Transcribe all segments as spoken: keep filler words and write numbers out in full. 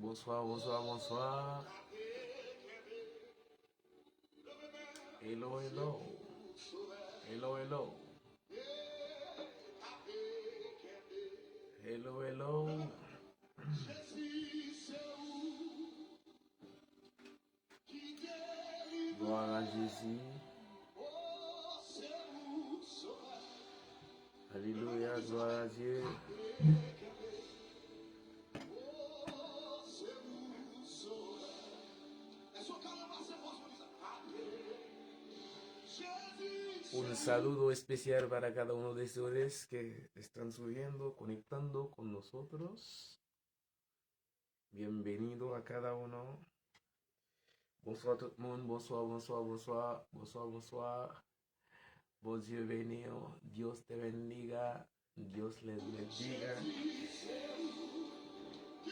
Bonswa, bonswa, bonswa. Hello, hello. Hello, hello. Hello, hello. Gloire à Jésus. Alléluia, gloire à Dieu. Un saludo especial para cada uno de ustedes que están subiendo, conectando con nosotros. Bienvenido a cada uno. Bonswa tout moun, bonswa, bonswa, bonswa, bonswa, bonswa. Bondye beni w, Dios te bendiga, Dios les bendiga.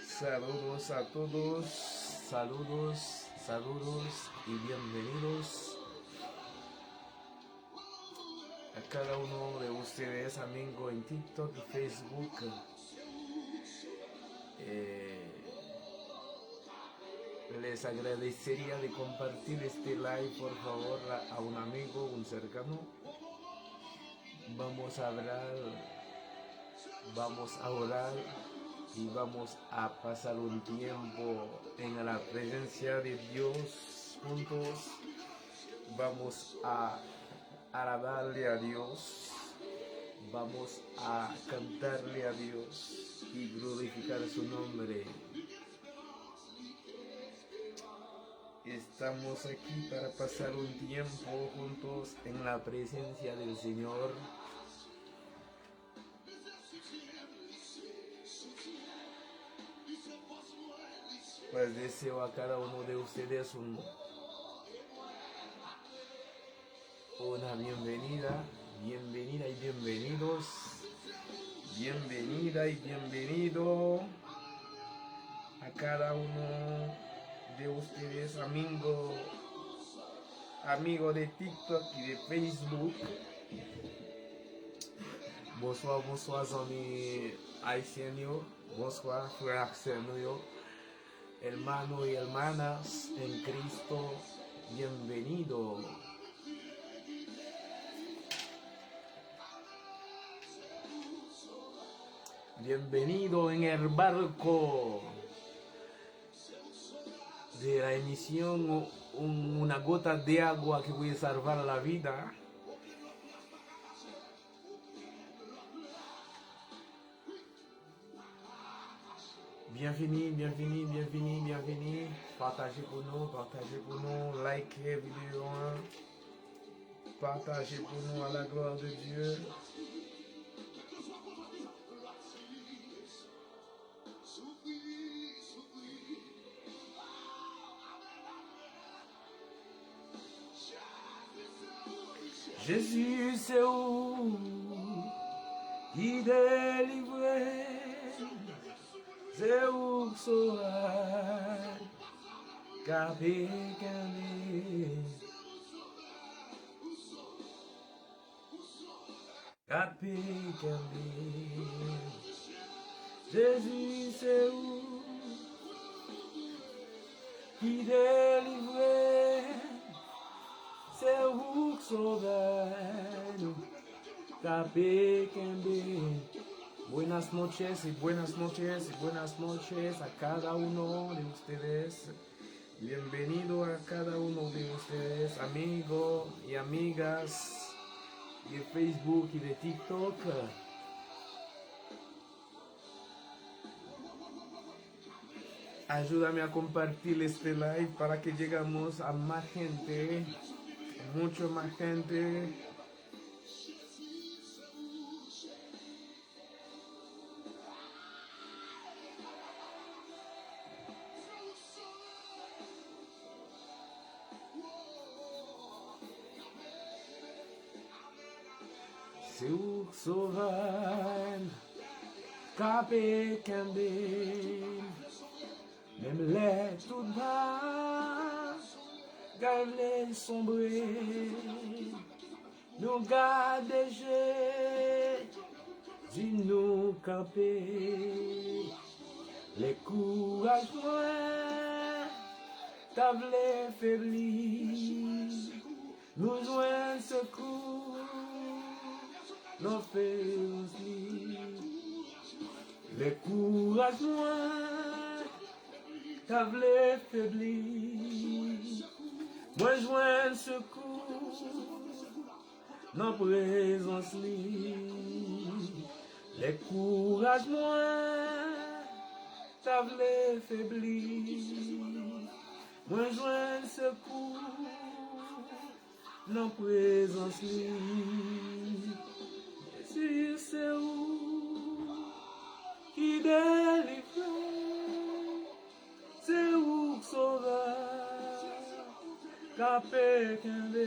Saludos a todos, saludos, saludos y bienvenidos a cada uno de ustedes, amigo, en TikTok y Facebook. Eh, les agradecería de compartir este live, por favor, a, a un amigo, un cercano. Vamos a hablar, vamos a orar y vamos a pasar un tiempo en la presencia de Dios juntos. Vamos a alabarle a Dios. Vamos a cantarle a Dios y glorificar su nombre. Estamos aquí para pasar un tiempo juntos en la presencia del Señor. Pues deseo a cada uno de ustedes un, una bienvenida, bienvenida y bienvenidos, bienvenida y bienvenido a cada uno de ustedes, amigo, amigo de TikTok y de Facebook. Bonswa, bonswa, zanmi ayisyen yo. Bonswa, frè ak sè nou yo. Hermano y hermanas en Cristo, bienvenido. Bienvenido en el barco de la emisión Un, Una gota de agua que puede salvar la vida. Bienvini, bienvini, bienvini, bienvini. Pataje pou nou, pataje pou nou, like videyo an. Pataje pou nou, à la gloire de Dieu. Jezi, se ou ki delivre m, se ou k sove m, k ap kenbe m. K ap kenbe m. Jezi, se ou ki delivre m, se ou k sove m, k ap kenbe m. Buenas noches y buenas noches y buenas noches a cada uno de ustedes. Bienvenido a cada uno de ustedes, amigo y amigas de Facebook y de TikTok. Ayúdame a compartir este live para que lleguemos a más gente, mucho más gente. Se ou k sove m, k ap kenbe m, menm lè tout bagay vle sonbre. Nou gade Jezi, nou kanpe. Lè kouraj mwen ta vle febli, nou jwenn sekou nan prezans li. Lè kouraj mwen ta vle febli, mwen jwenn sekou nan prezans li. Lè kouraj mwen ta vle febli, mwen jwenn sekou nan prezans li. Jezi, se ou ki delivre, se ou k sove, k ape kenbe.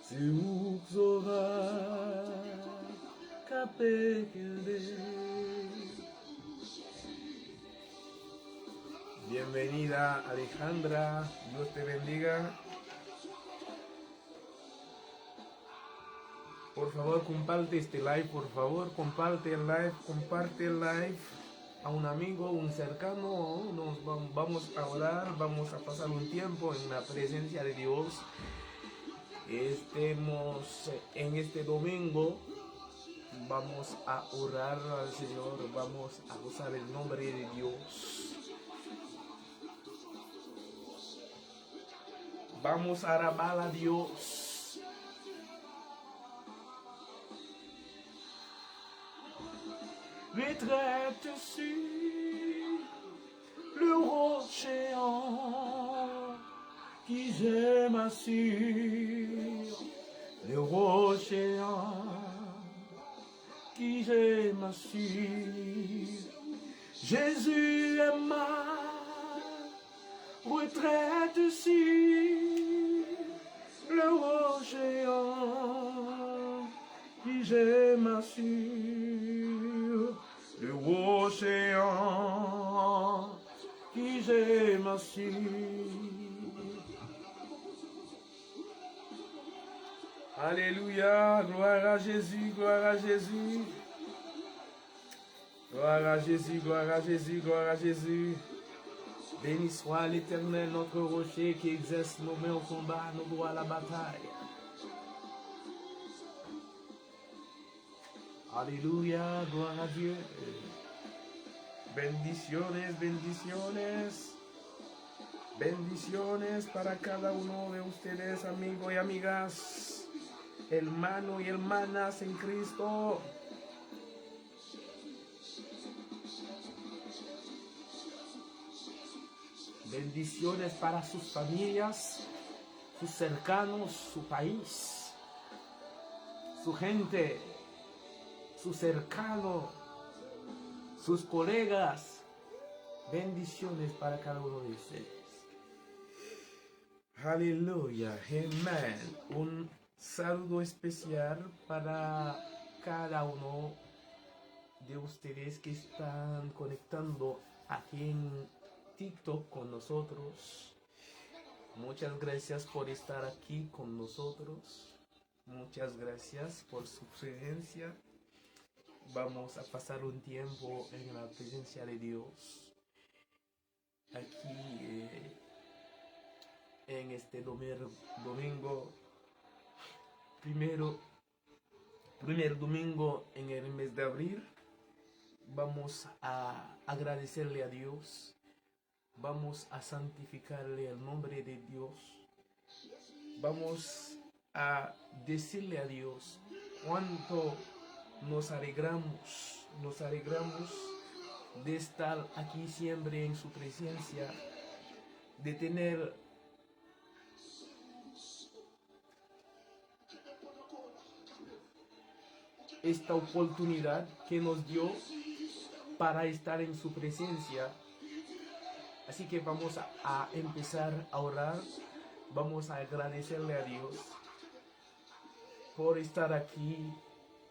Se ou k sove, k ape kenbe. Bienvenida, Alejandra. Dios te bendiga. Por favor, comparte este live, por favor, comparte el live, comparte el live a un amigo, un cercano. Nos vam- vamos a orar, vamos a pasar un tiempo en la presencia de Dios. Estemos en este domingo, vamos a orar al Señor, vamos a gozar el nombre de Dios. Vamos a alabar a Dios. Retraite sur le rocher en qui je m'assure, le rocher en qui je m'assure. Jésus est ma retraite sur le rocher en qui je m'assure, le rocher en qui je m'assure. Alléluia, gloire à Jésus, gloire à Jésus. Gloire à Jésus, gloire à Jésus, gloire à Jésus. Béni soit l'Éternel, notre rocher, qui exerce nos mains au combat, nos doigts à la bataille. Aleluya, gloire à Dieu. Bendiciones, bendiciones. Bendiciones para cada uno de ustedes, amigo y amigas, hermano y hermanas en Cristo. Bendiciones para sus familias, sus cercanos, su país, su gente, su cercano, sus colegas. Bendiciones para cada uno de ustedes. Aleluya. Amén. Un saludo especial para cada uno de ustedes que están conectando aquí en TikTok con nosotros. Muchas gracias por estar aquí con nosotros. Muchas gracias por su presencia. Vamos a pasar un tiempo en la presencia de Dios. Aquí, eh, en este domer- domingo, primero, primer domingo en el mes de abril, vamos a agradecerle a Dios, vamos a santificarle el nombre de Dios, vamos a decirle a Dios cuánto nos alegramos, nos alegramos de estar aquí siempre en su presencia, de tener esta oportunidad que nos dio para estar en su presencia. Así que vamos a, a empezar a orar. Vamos a agradecerle a Dios por estar aquí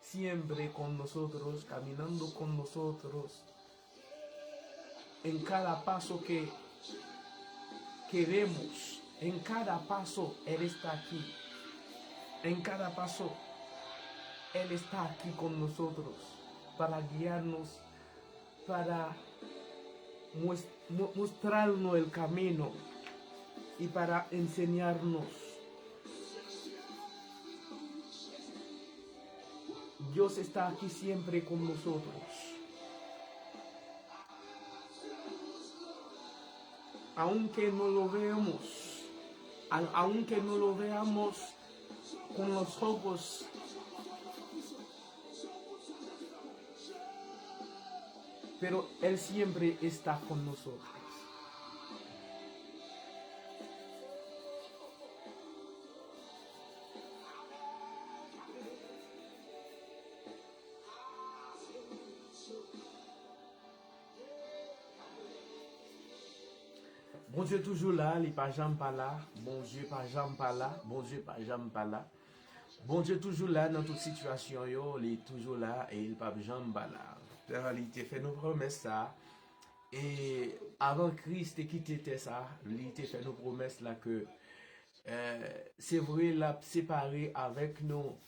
siempre con nosotros, caminando con nosotros en cada paso que, que demos, en cada paso Él está aquí, en cada paso Él está aquí con nosotros para guiarnos para mues- mu- mostrarnos el camino y para enseñarnos. Dios está aquí siempre con nosotros. Aunque no lo veamos, a- aunque no lo veamos con los ojos, pero Él siempre está con nosotros. Bondye toujou la, li pa janm pa la. Bondye pa janm pa la. Bondye pa janm pa la. Bondye toujou la nan tout sitiyasyon yo, li toujou la e li p ap janm pa la. Li te fè nou pwomès sa. E avan Kris te kite tè sa, li te fè nou pwomès la ke, eh, se vre, l ap separe avèk nou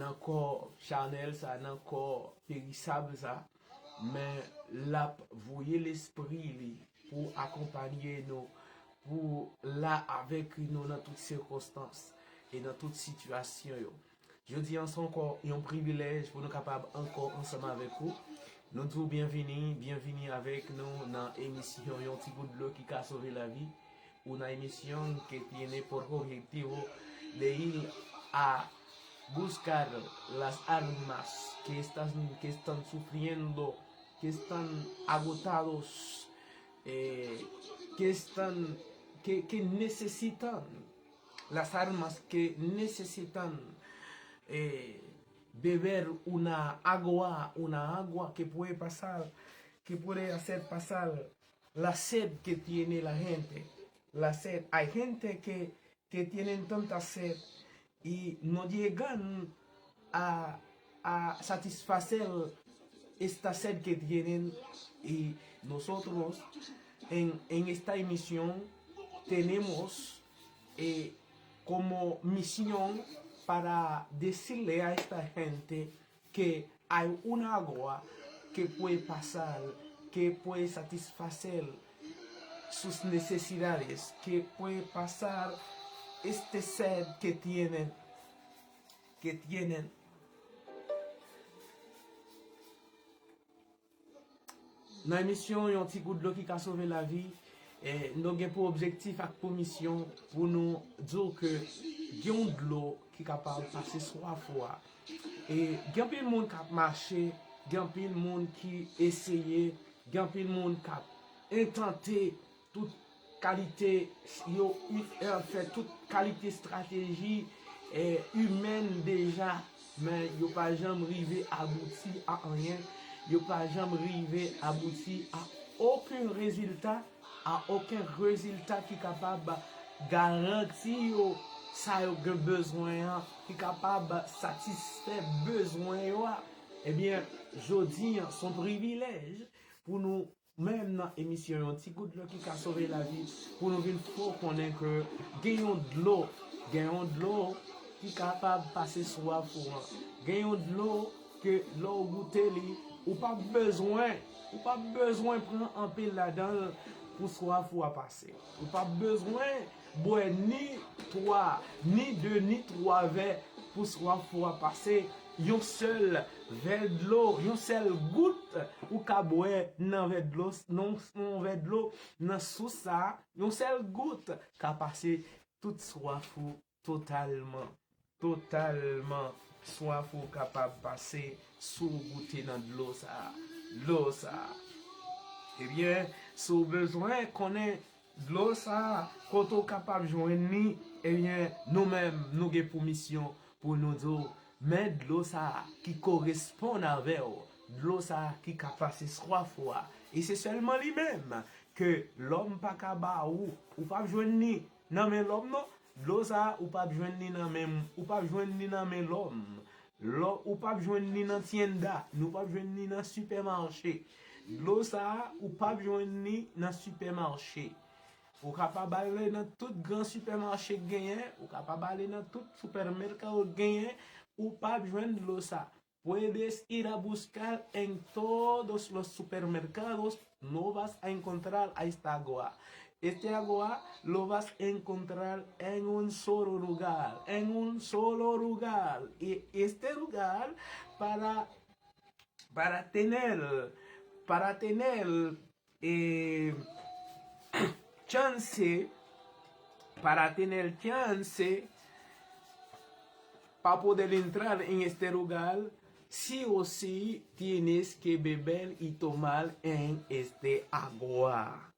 nan kò chanèl sa, nan kò perisab sa, men l ap voye Lespri li pou akonpanye nou, pou la avèk nou nan tout sikonstans e nan tout sitiyasyon yo. Jodi an se ankò yon privilèj pou nou kapab ankò ansanm avèk ou. Nou di w byenvini, byenvini avèk nou nan emisyon Yon Ti Gout Dlo ki ka sove lavi. Una emisión que tiene por objetivo de ir a buscar las almas que están, que están sufriendo, que están agotados, eh, que están, que, que necesitan, las almas que necesitan, eh, beber una agua, una agua que puede pasar, que puede hacer pasar la sed que tiene la gente. La sed. Hay gente que, que tienen tanta sed y no llegan a, a satisfacer esta sed que tienen. Y nosotros en, en esta emisión tenemos, eh, como misión para decirle a esta gente que hay una agua que puede pasar, que puede satisfacer sus necesidades, que puede pasar este sed que tienen, que tienen. Nan emisyon Yon Ti Gout Dlo ki ka sove lavi, eh, nou gen pou objektif ak pou misyon pou nou di w ke gen yon dlo ki kapab pase swaf ou a. E gen anpil moun k ap mache, gen anpil moun ki eseye, gen anpil moun k ap entante tout kalite, yo, eh, fè tout kalite estrateji, eh, imèn deja, men yo pa janm rive abouti a anyen, yo pa janm rive abouti a okenn rezilta, a okenn rezilta ki kapab garanti yo sa yo gen bezwen an, ki kapab satisfè bezwen yo a. Ebyen, jodi an, se yon privilèj pou nou menm nan emisyon Yon Ti Gout Dlo ki ka sove lavi, pou nou vin fè w konnen ke gen yon dlo, gen yon dlo ki kapab pase swaf ou an. Gen yon dlo ke lè w goute li, ou p ap bezwen, ou p ap bezwen pran anpil ladan l pou swaf ou a pase. Ou p ap bezwen bwè ni twa, ni de, ni twa vè pou swaf ou a pase. Yon sèl vè dlo, yon sèl gout ou ka bwè nan vè dlo, nan yon vè dlo, nan sous sa a, yon sèl gout ka pase tout swaf ou totalman, totalman. Swaf ou kapab pase si w goute nan dlo sa a, dlo sa a. Ebyen, si w bezwen konnen dlo sa a, kote w kapab jwenn li, ebyen, nou menm, nou gen pou misyon pou nou di w, men dlo sa a ki koresponn avè w, dlo sa a ki ka pase swaf ou a. E se sèlman li menm ke lòm pa ka ba ou, ou p ap jwenn li nan men lòm non. Dlo sa a, ou p ap jwenn li nan men, ou p ap jwenn li nan men lòm. Lò, ou p ap jwenn li nan tyenda, ni w p ap jwenn li nan sipèmache. Dlo sa a, ou p ap jwenn li nan sipèmache. Ou kapab ale nan tout gran sipèmache k genyen, ou kapab ale nan tout supermercado k genyen, ou p ap jwenn dlo sa. Puedes ir a buscar en todos los supermercados, no vas a encontrar a esta agua. Este agua lo vas a encontrar en un solo lugar, en un solo lugar. Y este lugar para, para tener, para tener eh, chance, para tener chance pa poder entrar en este lugar, sí o sí tienes que beber y tomar en este agua.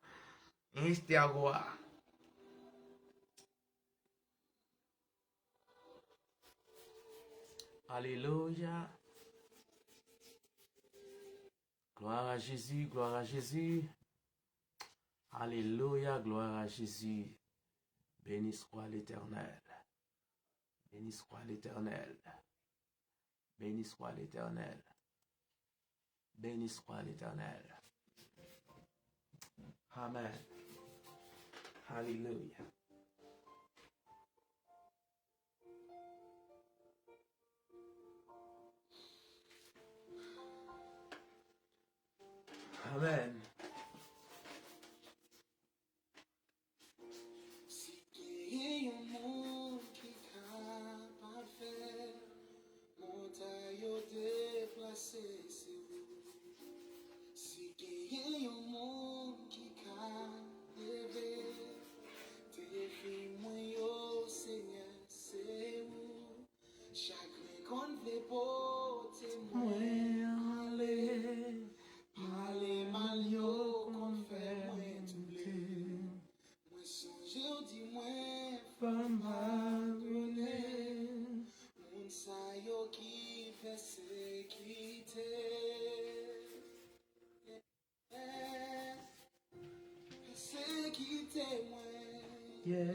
En este agua. Aleluya. Gloire à Jésus, gloire à Jésus. Alléluia, gloire à Jésus. Béni soit l'Éternel. Béni soit l'Éternel. Béni soit l'Éternel. Béni soit l'Éternel. Amen. Alléluia. Amen. Si genyen yon moun ki kapab fè montay yo deplase, se ou. Si genyen yon moun ki ka leve defi mwen yo, Senyè, se ou. Chagren konn vle pote mwen ale, pale mal yo konn fè mwen twouble. Mwen sonje w di mwen fò m padone moun sa yo ki pèsekite. Pèsekite mwen. Yeah.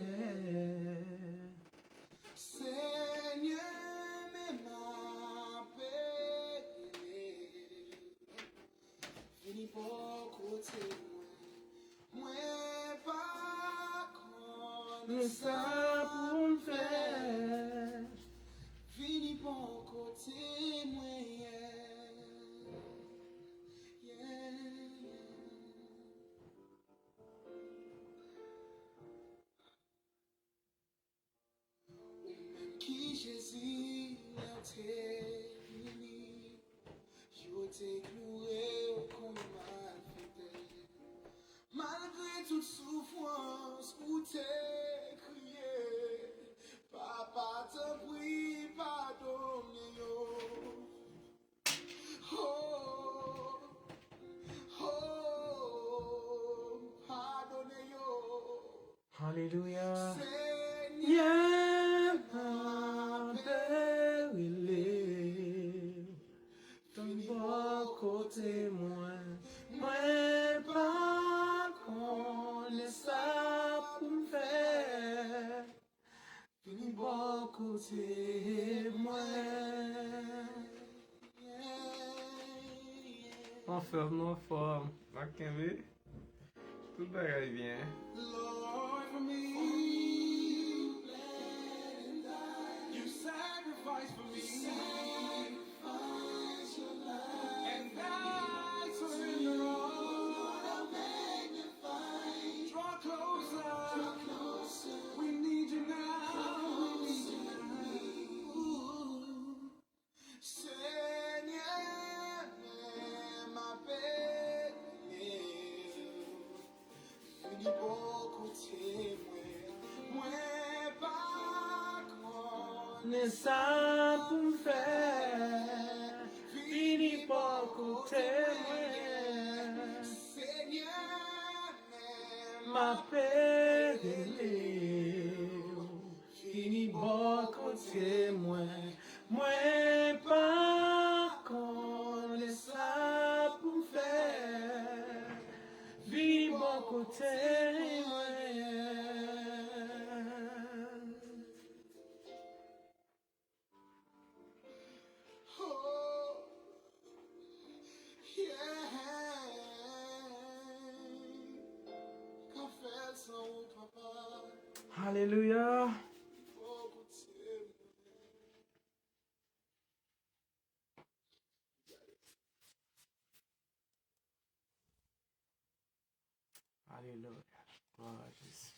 Senyè, men m ape rele. Vini bò kote mwen. Mwen pa konnen sa pou m fè. Vini bò kote mwen, yeah. Yeah, yeah. Ou menm ki Jezi, lè w te vini, yo te kloure w kon malfektè. Malgre tout soufrans, ou te kriye, Papa, tanpri, padone yo. Oh, oh, padone yo. Alelouya. Senyè, m ape rele w. Vini bò kote mwen. Mwen pa konnen sa pou m fè. Vini bò kote mwen. Anfèm, nou anfèm. N ap kenbe. Tout bagay byen. Lord, for me, you sacrificed for me. And I surrender all. Draw closer. We need you now. We need you now. Senyè, men m ape rele w. Vini bò kote mwen. Mwen pa konnen sa pou m fè. Vini bò kote mwen. Senyè, men m ape rele w. Vini bò kote mwen. Mwen pa konnen sa pou m fè. Vini bò kote mwen. Oh, yeah. Ka fè l san ou, papa. Alelouya. Vini bò kote mwen. Alelouya. Glwa a Jezi.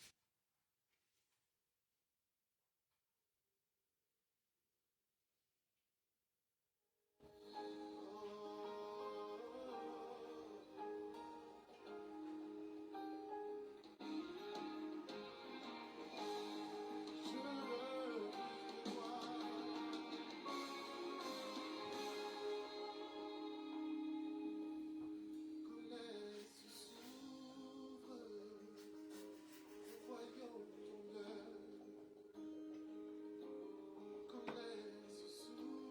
Comme les sources,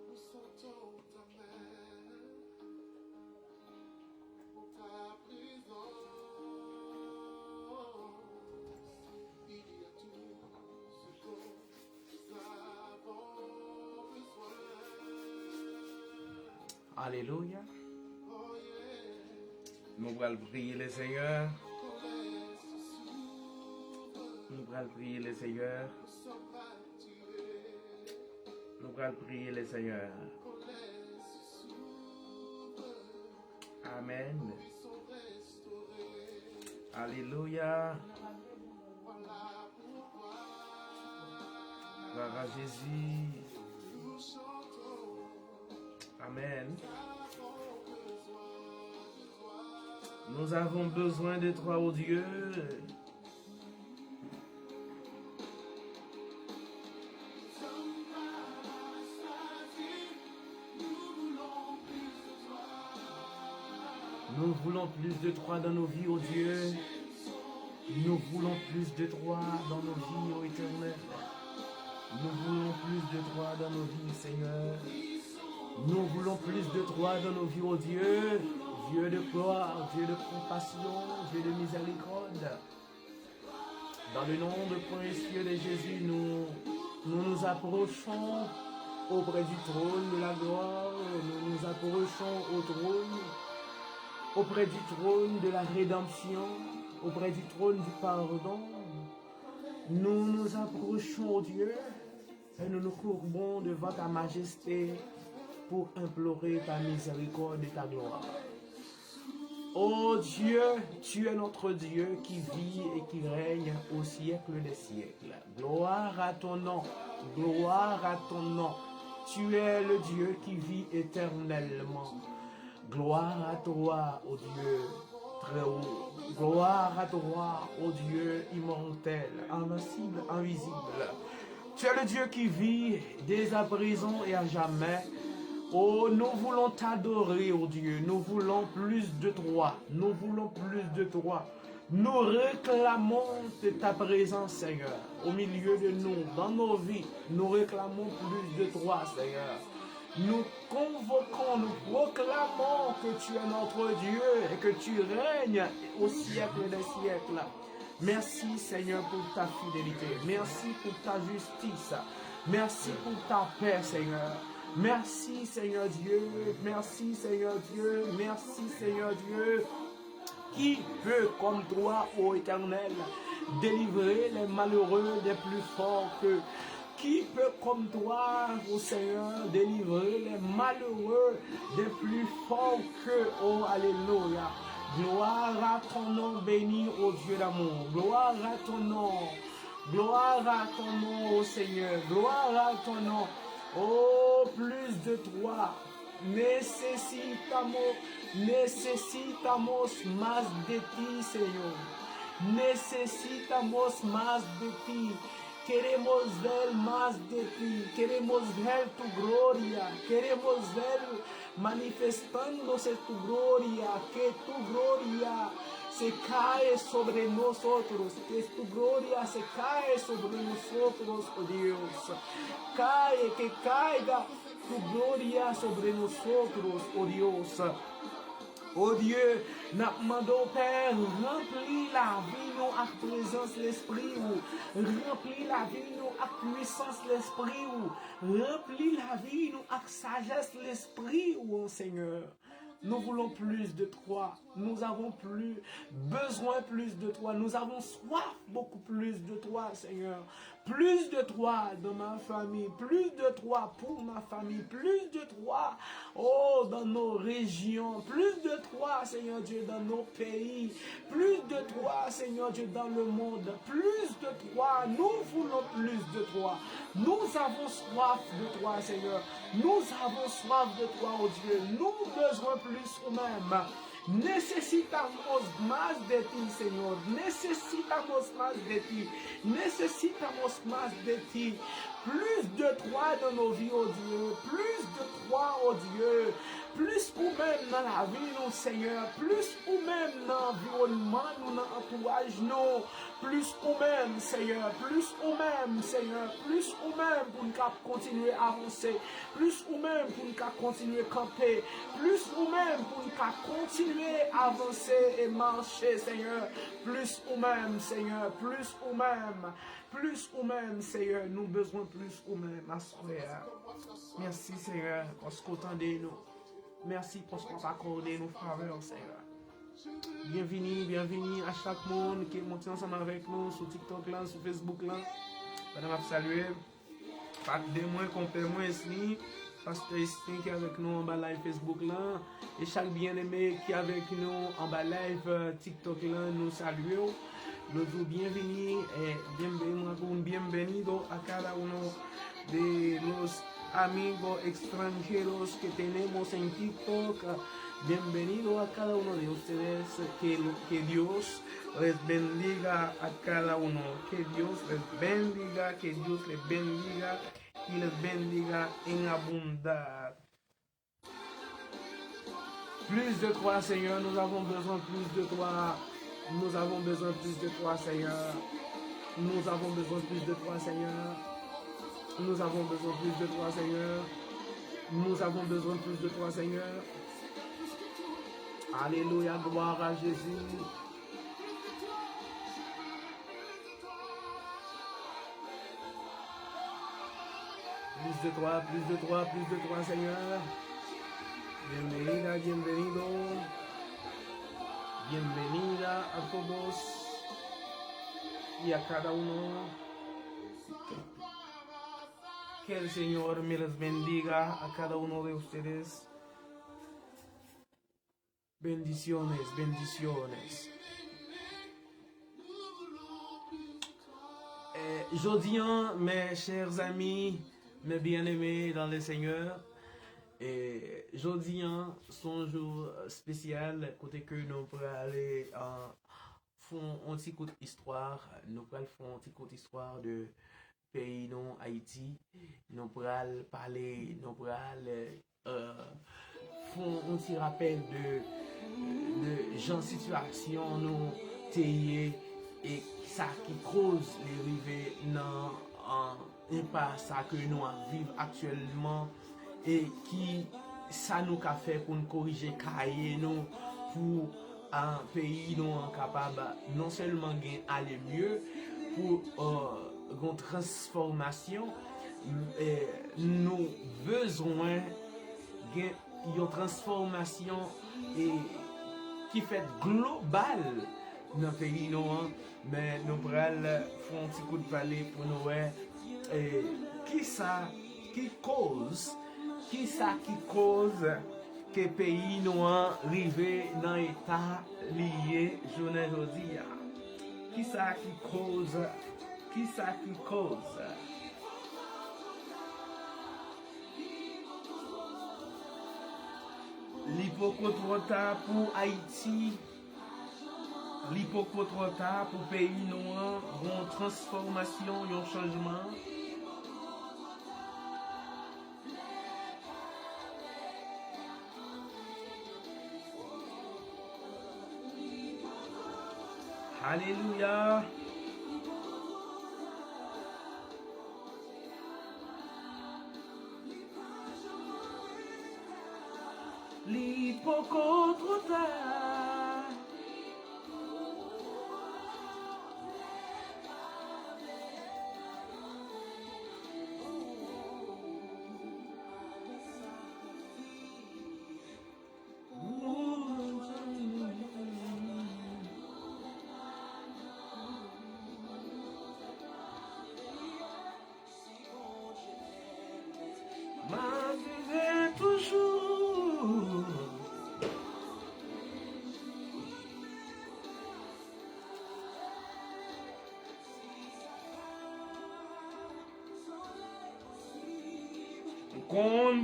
nous sentons ta main, ta présence. Il y a tout ce dont nous avons besoin. Alelouya. Nou pral priye Lesenyè. Nou pral priye Lesenyè. Nou pral priye Lesenyè. Amèn. Alelouya. Glwa a Jezi. Amèn. Nous avons besoin de toi, ô Dieu. Nous voulons plus de toi dans nos vies, ô Dieu. Nous voulons plus de toi dans nos vies, ô Éternel. Nous voulons plus de toi dans nos vies, Seigneur. Nous voulons plus de toi dans nos vies, ô Dieu. Dieu de gloire, Dieu de compassion, Dieu de miséricorde. Dans le nom de précieux de Jésus, nous, nous nous approchons auprès du trône de la gloire, nous nous approchons au trône, auprès du trône de la rédemption, auprès du trône du pardon. Nous nous approchons, ô Dieu, et nous nous courbons devant ta majesté pour implorer ta miséricorde et ta gloire. Ô Dieu, tu es notre Dieu qui vit et qui règne au siècle des siècles. Gloire à ton nom, gloire à ton nom. Tu es le Dieu qui vit éternellement. Gloire à toi, ô Dieu très haut. Gloire à toi, ô Dieu immortel, invincible, invisible. Tu es le Dieu qui vit dès à présent et à jamais. Oh, nous voulons t'adorer, ô Dieu. Nous voulons plus de toi. Nous voulons plus de toi. Nous réclamons de ta présence, Seigneur, au milieu de nous, dans nos vies. Nous réclamons plus de toi, Seigneur. Nous convoquons, nous proclamons que tu es notre Dieu et que tu règnes au siècle des siècles. Merci, Seigneur, pour ta fidélité. Merci pour ta justice. Merci pour ta paix, Seigneur. Merci, Seigneur Dieu. Merci, Seigneur Dieu. Merci, Seigneur Dieu. Qui peut, comme toi, ô Éternel, délivrer les malheureux des plus forts qu'eux? Qui peut, comme toi, ô Seigneur, délivrer les malheureux des plus forts qu'eux? Oh, alléluia. Gloire à ton nom béni, ô Dieu d'amour. Gloire à ton nom. Gloire à ton nom, ô Seigneur. Gloire à ton nom. Oh, plus de toi. Necesitamos, necesitamos más de ti, Señor. Necesitamos más de ti. Queremos ver más de ti. Queremos ver tu gloria. Queremos ver manifestándose tu gloria. Que tu gloria se cae sobre nosotros. Que tu gloria se cae sobre nosotros, oh Dios. Cae, que caiga tu gloria sobre nosotros, oh Dios. O Dye, n ap mande w, Pè, ranpli lavi nou ak prezans Lespri w. Ranpli lavi nou ak pwisans Lespri w. Ranpli lavi nou ak sajès Lespri w, Senyè. Nous voulons plus de toi. Nous avons plus besoin plus de toi. Nous avons soif beaucoup plus de toi, Seigneur. Plus de toi dans ma famille, plus de toi pour ma famille, plus de toi, oh, dans nos régions, plus de toi, Seigneur Dieu, dans nos pays, plus de toi, Seigneur Dieu, dans le monde, plus de toi. Nous voulons plus de toi. Nous avons soif de toi, Seigneur. Nous avons soif de toi, oh Dieu. Nous besoin plus ou menm. Necesitamos más de ti, Señor. Necesitamos más de ti. Necesitamos más de ti. Plus de toi dans nos vies, oh Dieu. Plus de toi, oh Dieu. Plis ou menm nan lavi nou, Senyè. Plis ou menm nan anviwònman nou, nan antouraj nou. Plis ou menm, Senyè. Plis ou menm, Senyè. Plis ou menm pou n ka kontinye avanse. Plis ou menm pou n ka kontinye kanpe. Plis ou menm pou n ka kontinye avanse e mache, Senyè. Plis ou menm, Senyè. Plis ou menm. Plis ou menm, Senyè. Nou bezwen plis ou menm aswè a. Mèsi, Senyè, paske w tande nou. Mèsi paske w ap akòde nou favè, Senyè. Byenvini, byenvini a chak moun ki monte ansanm avèk nou sou TikTok lan, sou Facebook lan. Pandan m ap salye patnè mwen, konpè mwen, Esni, pastè Esni ki avèk nou anba live Facebook lan, e chak byeneme ki avèk nou anba live, eh, TikTok lan, nou salye w. Nou di w byenvini, eh, bienve-, un bienvenido a cada uno de los amigos extranjeros que tenemos en TikTok. Bienvenido a cada uno de ustedes. Que, que Dios les bendiga a cada uno. Que Dios les bendiga, que Dios les bendiga y les bendiga en abundar. Plus de toi, Seigneur, nous avons besoin plus de toi. Nous avons besoin plus de toi, Seigneur. Nous avons besoin plus de toi, Seigneur. Nous avons besoin plus de toi, Seigneur. Nous avons besoin plus de toi, Seigneur. Alléluia, gloire à Jésus. Plus de toi, plus de toi, plus de toi, Seigneur. Bienvenida, bienvenido. Bienvenida a todos y a cada uno. Que el Señor me les bendiga a cada uno de ustedes. Bendiciones, bendiciones. Eh, jodi an, mes chers amis, mes bien-aimés dans le Seigneur, eh, jodi an, se yon jou espesyal kote ke nou prale, eh, fè yon ti kout istwa, nou pral fè yon ti kout istwa de peyi nou, Ayiti. Nou pral pale, nou pral, eh, fè yon ti rapèl de, de jan sitiyasyon nou te ye e sa ki koz li rive nan, eh, enpas sa ke nou ap viv aktyèlman e ki sa nou ka fè pou n korije kaye nou pou, ah, peyi nou an kapab non sèlman gen ale mye, pou, eh, gen transfòmasyon, eh, nou bezwen gen yon transfòmasyon, eh, ki fèt global nan peyi nou an, men nou pral fè yon ti kout pale pou nou wè, eh, kisa ki koz, kisa ki koz ke peyi nou an rive nan eta li ye jounen jodi a. Kisa ki koz, kisa ki koz. Li poko twò ta pou Ayiti. Li poko twò ta pou peyi nou an, gon transfòmasyon, yon chanjman. Alelouya. Li poko twò ta.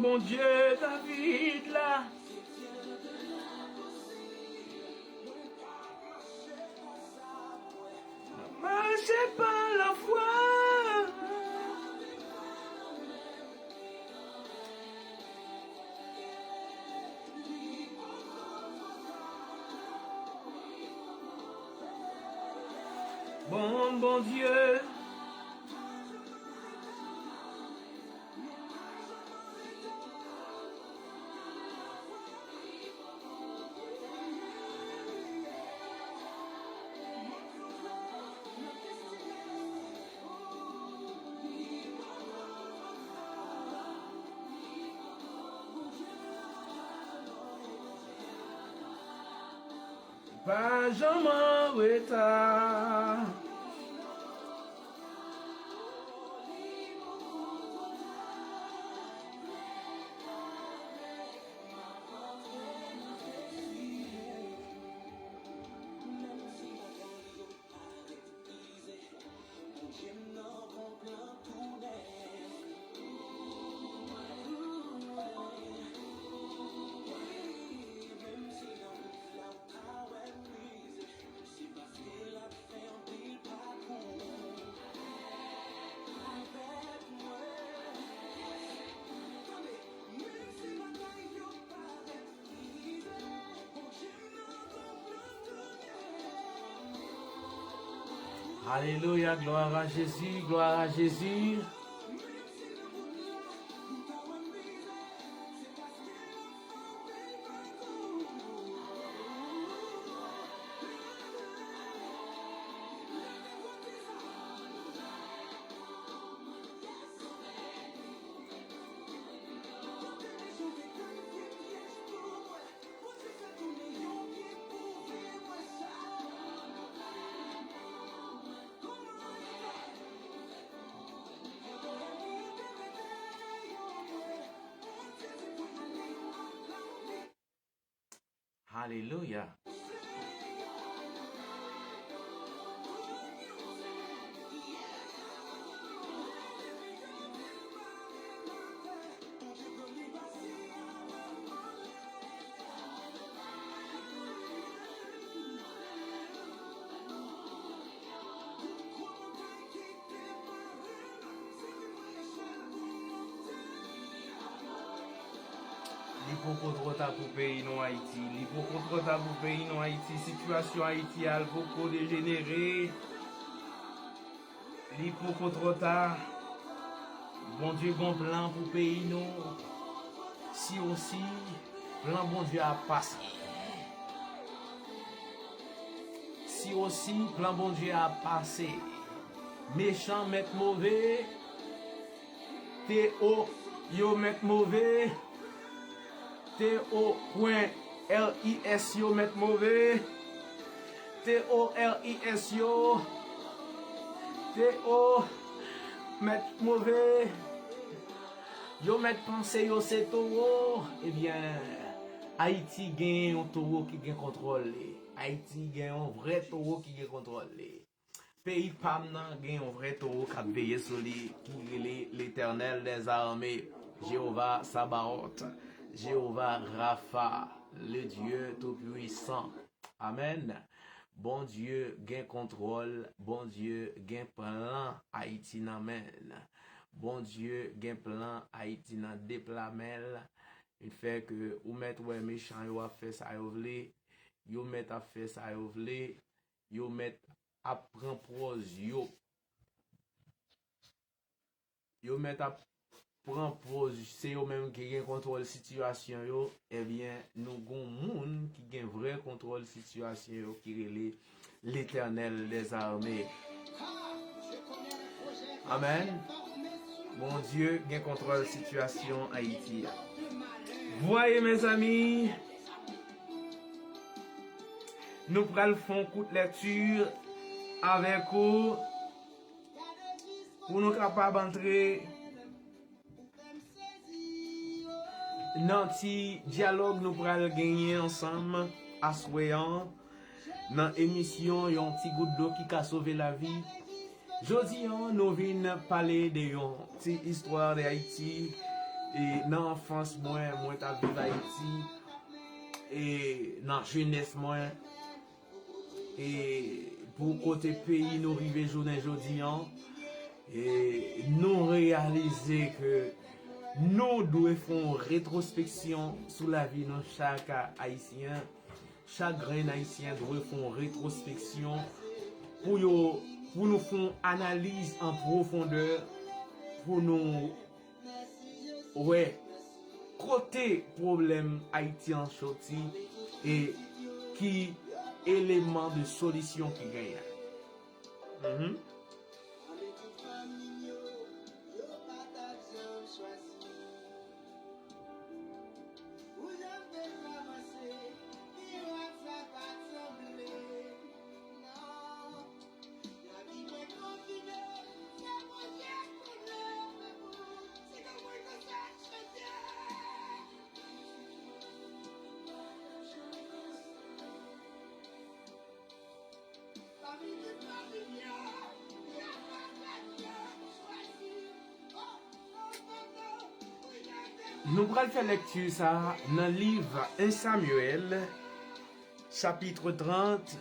Bondye David la. Mache pa lafwa. Bon Bondye. Pa janm an reta. Alelouya, glwa a Jezi, glwa a Jezi. Alelouya. Li poko twò ta pou peyi nou Ayiti. Li poko twò ta pou peyi nou Ayiti. Sitiyasyon Ayiti a, l poko dejenere. Li poko twò ta. Bondye gen yon plan pou peyi nou. Si osi, plan Bondye a pase. Si osi, plan Bondye a pase. Mechan mèt move. T O yo mèt move. T O pwen R I S yo mèt move. T O R I S yo. T O mèt move. Yo mèt panse yo se towo. Ebyen, Ayiti gen yon towo ki gen kontwòl li. Ayiti gen yon vrè towo ki gen kontwòl li. Peyi pa m nan gen yon vrè towo k ap veye sou li, ki rele Letènèl dèzame, Jewova Sabaot, Jewova Rafa, le Dieu Tout-Puissant. Amèn. Bondye gen kontwòl, Bondye gen plan Ayiti nan men l. Bondye gen plan Ayiti nan de pla men l. Li fè ke ou mèt wè mechan yo ap fè sa yo vle, yo mèt ap fè sa yo vle, yo mèt ap pran pòz yo. Yo mèt ap pran pòz se yo menm ki gen kontwòl sitiyasyon yo. Ebyen, nou gon moun ki gen vrè kontwòl sitiyasyon yo ki rele Letènèl dèzame. Amèn. Bondye gen kontwòl sitiyasyon Ayiti a. Voye, mezanmi, nou pral fè yon kout lèkti avèk ou pou nou kapab antre nan ti dyalòg nou pral genyen ansanm aswè an nan emisyon Yon ti gout dlo ki ka sove lavi. Jodi an, nou vin pale de yon ti istwa de Ayiti, E nan anfans mwen, mwen t ap viv Ayiti, e nan jenès mwen, e pou kote peyi nou rive jounen jodi an, e nou reyalize ke nou dwe fè yon retwospeksyon sou lavi nou chak Ayisyen. Chak grenn Ayisyen dwe fè yon retwospeksyon pou yo, pou nou fè yon analiz an pwofondè, pou nou wè kote pwoblèm Ayiti an soti e ki eleman de solisyon ki genyen. Mhm. Nou pral fè lekti sa a nan liv en Samyèl, chapitre trente.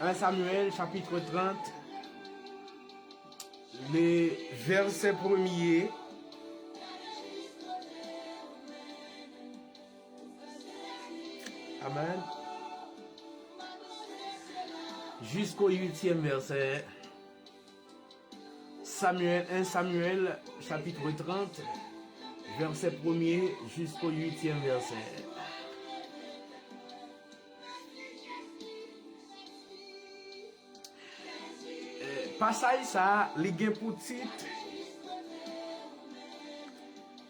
En Samyèl, chapitre trente, le vèsè premye. Amen. Jusqu'au huitième verset. Samuel, un Samuel, chapitre trente, verset premier jusqu'au huitième verset. Eh, pasaj sa a, li gen pou tit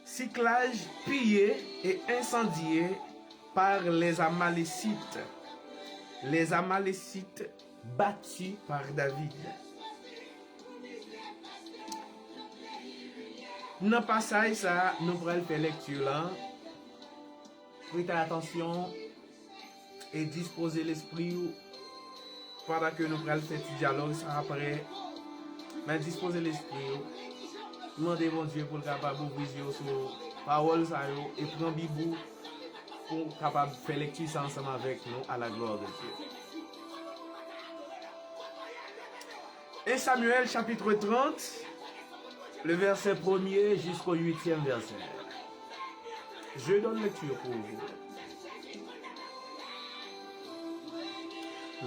Cyclage pillé et incendié par les Amalécites. Les Amalécites battus par David. Nan pasaj sa a, nou pral fè lekti la. Prete atansyon e dispoze lespri w pandan ke nou pral fè ti dyalòg sa apre. Men dispoze lespri w. Mande Bondye pou l kapab ouvri zye w sou pawòl sa yo e pran Bib ou pou w kapab fè lekti sa ansanm avèk nou, à la gloire de Dieu. Un Samuel chapitre trente, le verset premier jusqu'au huitième verset. Je donne lecture pour vous.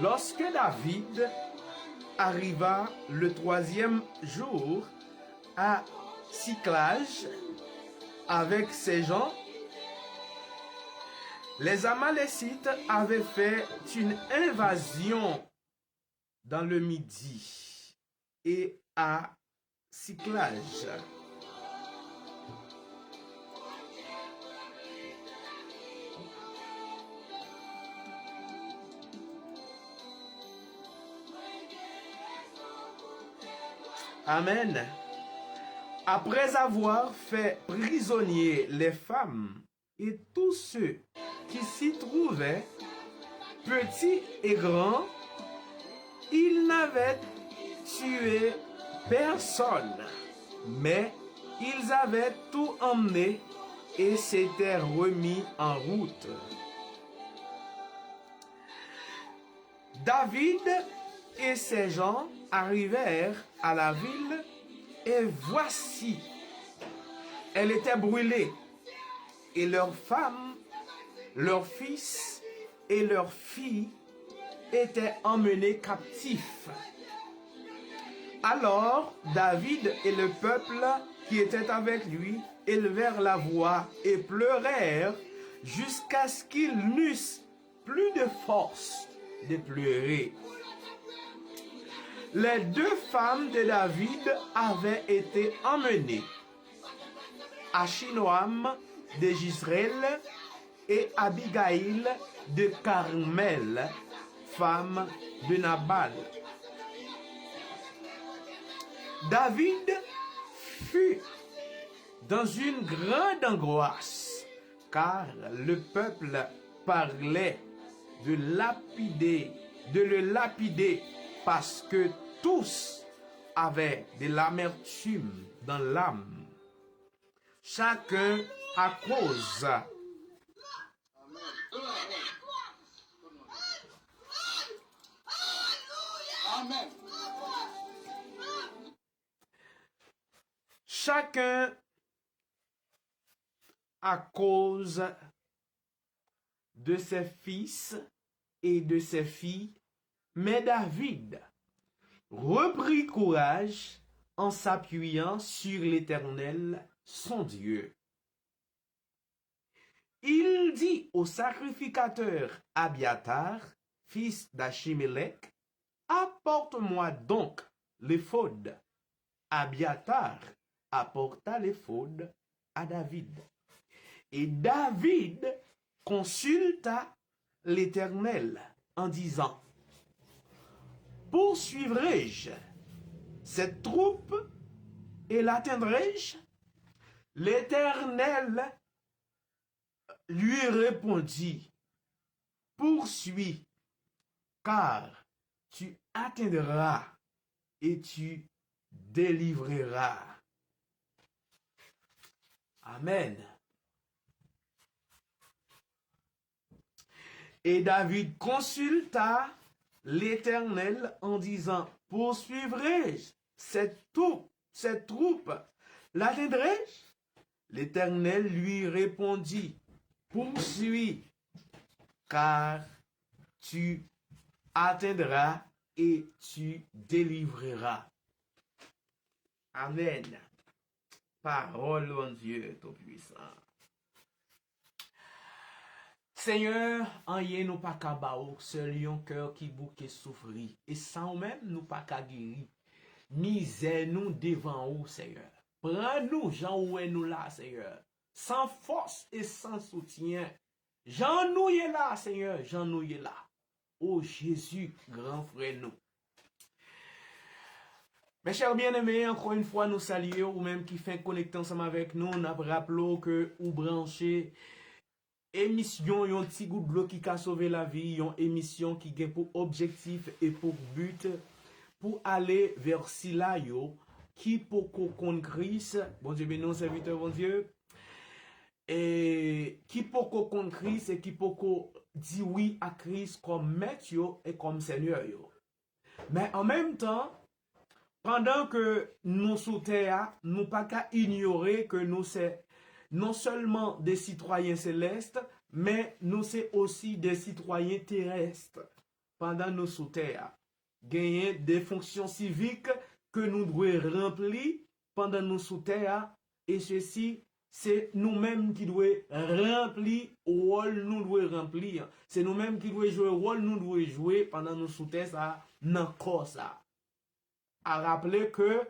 Lorsque David arriva le troisième jour à Siclage avec ses gens, les Amalécites avaient fait une invasion dans le Midi et à Siclage. Amen. Après avoir fait prisonniers les femmes et tous ceux qui s'y trouvaient, petits et grands, ils n'avaient tué personne, mais ils avaient tout emmené et s'étaient remis en route. David et ses gens arrivèrent à la ville, et voici, elle était brûlée, et leurs femmes, leurs fils et leurs filles étaient emmenés captifs. Alors David et le peuple qui était avec lui élevèrent la voix et pleurèrent jusqu'à ce qu'ils n'eussent plus de force de pleurer. Les deux femmes de David avaient été emmenées, Achinoam de Jisreel et Abigaïl de Carmel, femme de Nabal. David fut dans une grande angoisse, car le peuple parlait de lapider, de le lapider, parce que tous avaient de l'amertume dans l'âme. Chacun à cause. Chacun à cause de ses fils et de ses filles, mais David reprit courage en s'appuyant sur l'Éternel, son Dieu. Il dit au sacrificateur Abiathar, fils d'Achimélec, apporte-moi donc l'éphod. Abiathar apporta l'éphod à David. Et David consulta l'Éternel en disant, poursuivrai-je cette troupe et l'atteindrai-je? L'Éternel lui répondit, poursuis, car tu atteindras et tu délivreras. Amen. Et David consulta l'Éternel en disant, poursuivrai-je cette troupe, cette troupe, l'atteindrai-je? L'Éternel lui répondit, poursuis, car tu atteindras et tu délivreras. Amen. Pawòl Bondye Toupisan. Senyè, anyen nou pa ka ba ou, sèl yon kè ki bouke soufri. E san ou menm, nou pa ka geri. Mizè nou devan ou, Senyè. Pran nou jan ou wè nou la, Senyè. San fòs e san soutyen. Jan nou ye la, Senyè, jan nou ye la. O Jezi, gran frè nou. Mes chers bien-aimés, ankò yon fwa nou salye ou menm ki fenk konekte ansanm avèk nou. N ap raple w ke ou branche emisyon Yon Ti Gout Dlo ki ka sove lavi, yon emisyon ki gen pou objektif e pou but pou ale vè sila yo ki poko konn Kris. Bondye beni w, sèvitè Bondye. E ki poko konn Kris e ki poko di wi a Kris kòm mèt yo e kòm senyè yo. Men an menm tan, pandan ke nou sou tè a, nou pa ka inyore ke nou se non sèlman de sitwayen selès, men nou se osi de sitwayen terès. Pandan nou sou tè a, genyen de fonksyon sivik ke nou dwe ranpli pandan nou sou tè a, e sesi, se nou menm ki dwe ranpli wòl nou dwe ranpli an. Se nou menm ki dwe jwe wòl nou dwe jwe pandan nou sou tè sa a, nan kò sa a. A raple ke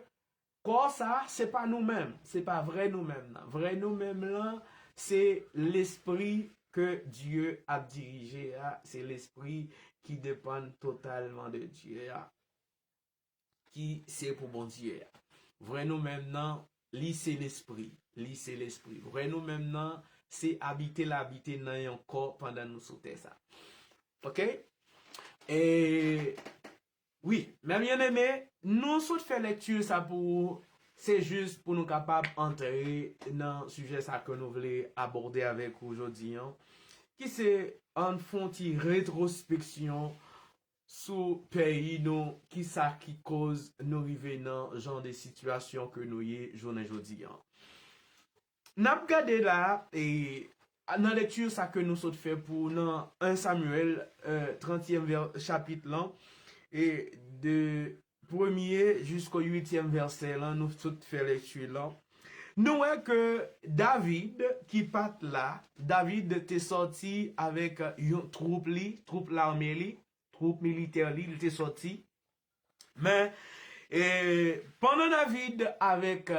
kò sa a, se pa nou menm, se pa vrè nou menm nan. Vrè nou menm lan, se lespri ke Dye ap dirije a, se lespri ki depann totalman de Dye a, ki se pou Bondye a. Vrè nou menm nan, li se lespri, li se lespri. Vrè nou menm nan, se abite l abite nan yon kò pandan nou sou tè sa. Oke? E wi, mes bien-aimés, nou sot fè lekti sa pou ou, se jis pou nou kapab antre nan sijè sa ke nou vle abòde avèk ou jodi an, ki se ann fè yon ti retwospeksyon sou peyi nou, kisa ki koz nou rive nan jan de sitiyasyon ke nou ye jounen jodi an. N ap gade la, e, nan lekti sa ke nou sot fè pou nan en Samyèl, e, trantyèm vè-, chapit lan, e de premye jisko uityèm vèsè lan, nou sot fè lekti lan. Nou wè ke David ki pa t la, David te sòti avèk yon twoup li, twoup lame li, twoup militè li, li te sòti. Men, e, pandan David avèk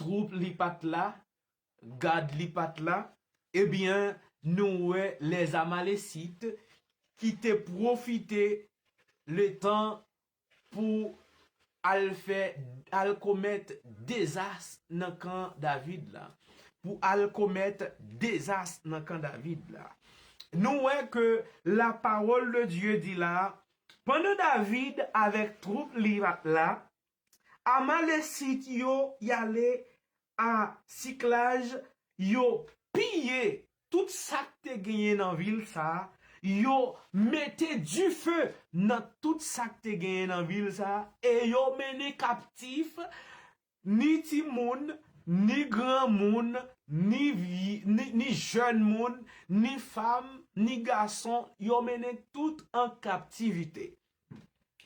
twoup li pa t la, gad li pa t la, ebyen, nou wè lèzamalesit ki te pwofite letan pou al fè, al komèt dezas nan kan David la. Pou al komèt dezas nan kan David la. Nou wè ke la parole de Dieu di la, pandan David avèk twoup li la, Amalesit yo y ale a siklaj, yo piye tout sa k te genyen nan vil sa a, yo mete dife nan tout sa k te genyen nan vil sa a, e yo mennen kaptif ni timoun, ni granmoun, ni vye, ni, ni jèn moun, ni fanm, ni gason, yo mennen tout an kaptivite.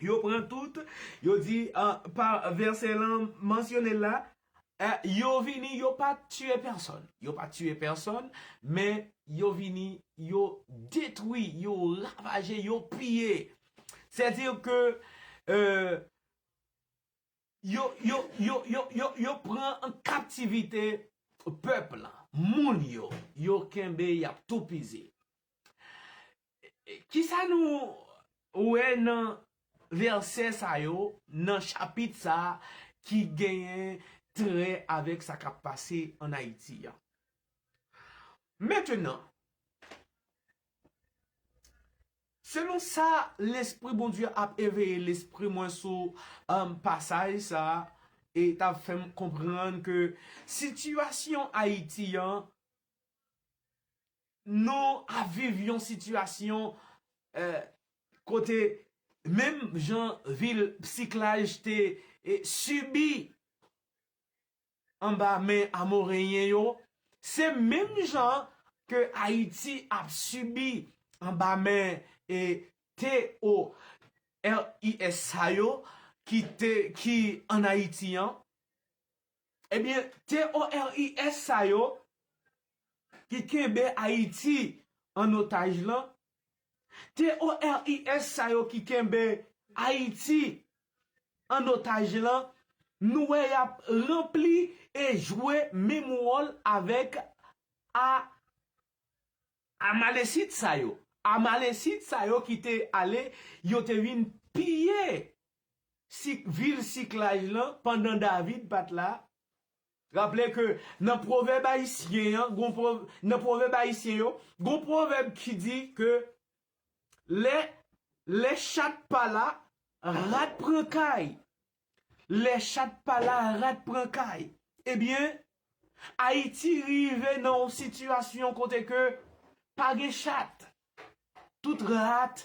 Yo pran tout, yo di, ah, pa vèsè lan mansyone la, eh, yo vini, yo pa tiye pèsonn. Yo pa tiye pèsonn, men yo vini, yo detwi, yo ravaje, yo piye. Sètadi ke, eh, yo, yo, yo, yo, yo, yo pran an kaptivite pèp lan, moun yo, yo kenbe, y ap toupizi. Kisa nou wè nan vèsè sa yo, nan chapit sa a, ki genyen trè avèk sa k ap pase ann Ayiti an? Mentenan, selon sa Lespri Bondye ap eveye lespri mwen sou, um, pasaj sa a, e t ap fè m konprann ke sitiyasyon Ayiti an, nou ap viv yon sitiyasyon, eh, kote menm jan vil siklaj te, eh, sibi anba men Amoreyen yo, se menm jan ke Ayiti ap sibi anba men, eh, T O R I S sa yo ki te, ki ann Ayiti an. Ebyen, T O R I S sa yo ki kenbe Ayiti an otaj lan, T O R I S sa yo ki kenbe Ayiti an otaj lan, nou wè y ap ranpli e jwe menm wòl avèk a, Amalesit sa yo. Amalesit sa yo ki te ale, yo te vin piye si, vil siklaj lan pandan David pa t la. Raple ke nan pwovèb ayisyen an, gon pwov-, nan pwovèb ayisyen yo, gon pwovèb ki di ke lè, lè chat pa la, rat pran kay. Lè chat pa la, rat pran kay. Ebyen, Ayiti rive nan yon sitiyasyon kote ke pa gen chat. Tout rat,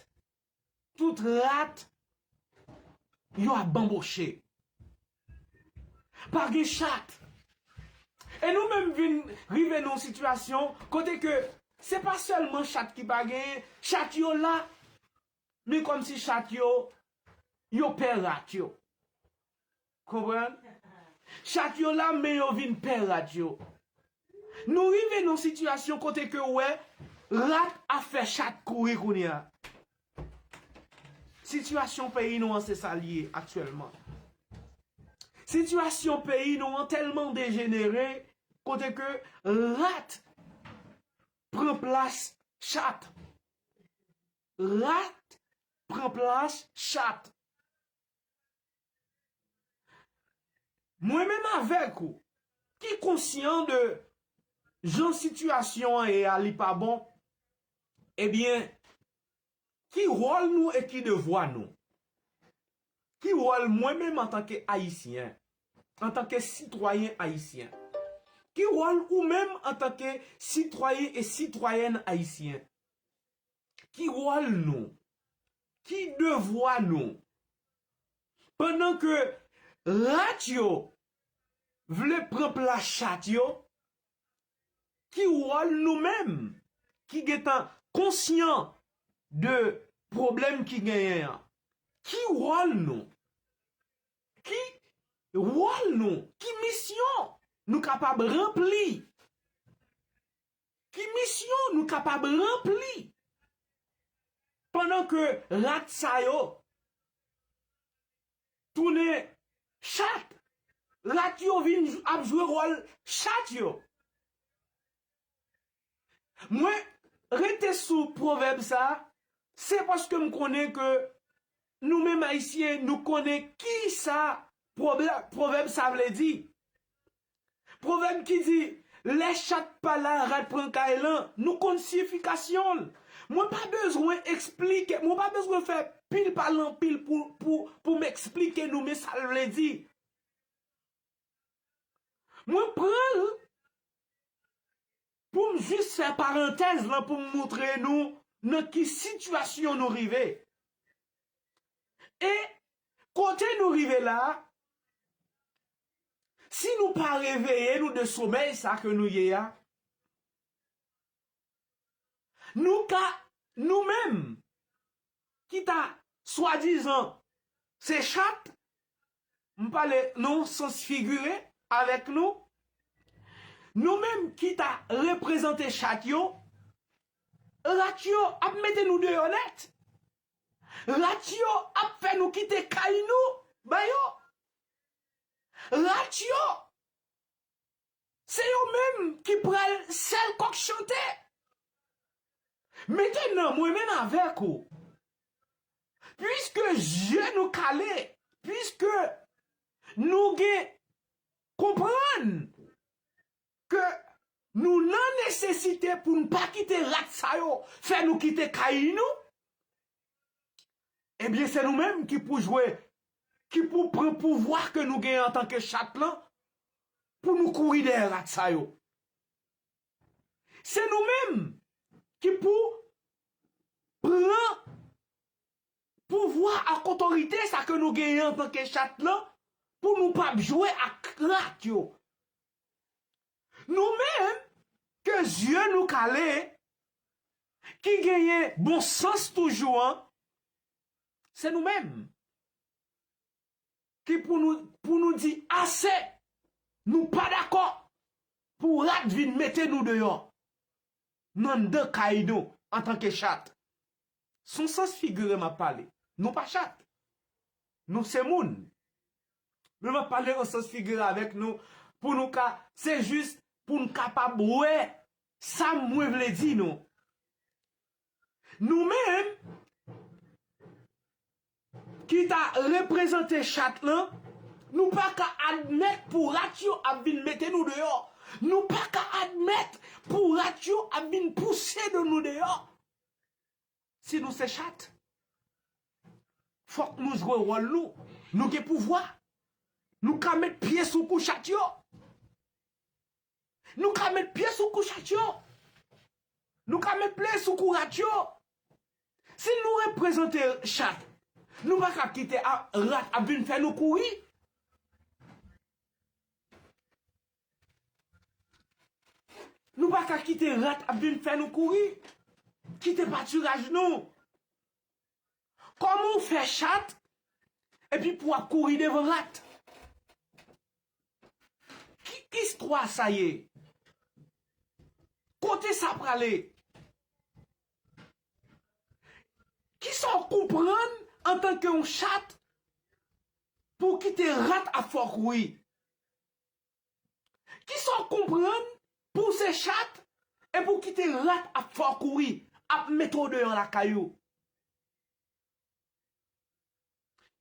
tout rat, yo ap banboche. Pa gen chat. E nou menm vin rive nan yon sitiyasyon kote ke se pa sèlman chat ki pa genyen, chat yo la, men kòmsi chat yo, yo pè rat yo. Konprann? Chat yo la, men yo vin pè rat yo. Nou rive nan sitiyasyon kote ke w wè rat ap fè chat kouri kounye a. Sitiyasyon peyi nou an se sa l ye aktyèlman. Sitiyasyon peyi nou an tèlman dejenere kote ke rat pran plas chat. Rat pran plas chat. Mwen menm avèk ou, ki konsyan de jan sitiyasyon an ye a, li pa bon, ebyen, ki wòl nou e ki devwa nou? Ki wòl mwen menm antanke Ayisyen, antanke sitwayen ayisyen? Ki wòl ou menm antanke sitwayen e sitwayèn ayisyen? Ki wòl nou? Ki devwa nou? Pandan ke rat yo vle pran plas chat yo, ki wòl nou menm ki gentan konsyan de pwoblèm ki genyen an? Ki wòl nou? Ki wòl nou? Ki misyon nou kapab ranpli? Ki misyon nou kapab ranpli pandan ke rat sa yo tounen chat? Rat yo vin ap jwe wòl chat yo. Mwen rete sou pwovèb sa, se paske m konnen ke nou menm Ayisyen, nou konnen ki sa pwovè-, pwovèb sa vle di. Pwovèb ki di, lè chat pa la, rat pran kay lan, nou konn siyifikasyon l. Mwen pa bezwen eksplike, mwen pa bezwen fè pil pale anpil pou, pou, pou m eksplike nou men sa l vle di. Mwen pran l pou m jis fè parantèz lan pou m montre nou nan ki sitiyasyon nou rive. E kote nou rive la, si nou pa reveye nou de somèy sa ke nou ye a, nou ka, nou menm, ki ta swadizan se chat, m pale nan sans figire avèk nou, nou menm ki ta reprezante chat yo, rat yo ap mete nou deyò nèt. Rat yo ap fè nou kite kay nou ba yo. Rat yo, se yo menm ki pral sèl kòk chante. Mentenan, mwen menm avèk ou, piske zye nou kale, piske nou gen konprann ke nou nan nesesite pou n pa kite rat sa yo fè nou kite kay nou, ebyen, se nou menm ki pou jwe, ki pou pran pouvwa ke nou genyen antanke chat lan, pou nou kouri dèyè rat sa yo. Se nou menm ki pou pran pouvwa ak otorite sa ke nou genyen antanke chat lan, pou nou p ap jwe ak rat yo. Nou menm ke zye nou kale, ki genyen bon sans toujou an, se nou menm ki pou nou, pou nou di ase, nou pa dakò pou rat vin mete nou deyò nan anndan kay nou antanke chat. Se yon sans figire m ap pale. Nou pa chat. Nou se moun. Men m ap pale an sans figire avèk nou pou nou ka, se jis pou n kapab wè sa mwen vle di nou. Nou menm ki ta reprezante chat lan, nou pa ka admèt pou rat yo ap vin mete nou deyò. Nou pa ka admèt pou rat yo ap vin pouse do nou deyò. Si nou se chat, fòk nou jwe wòl nou. Nou gen pouvwa. Nou ka met pye sou kou chat yo. Nou ka met pye sou kou chat yo. Nou ka met pye sou kou rat yo. Si nou reprezante chat, nou pa ka kite a, rat ap vin fè nou kouri. Nou pa ka kite rat ap vin fè nou kouri. Kite patiraj nou. Kòman w fè chat epi pou w ap kouri devan rat? Ki istwa sa ye? Kote sa prale? Kisa w konprann antanke yon chat pou w kite rat ap fè w kouri? Kisa w konprann pou w se chat epi w kite rat ap fè w kouri, ap mete w deyò lakay ou?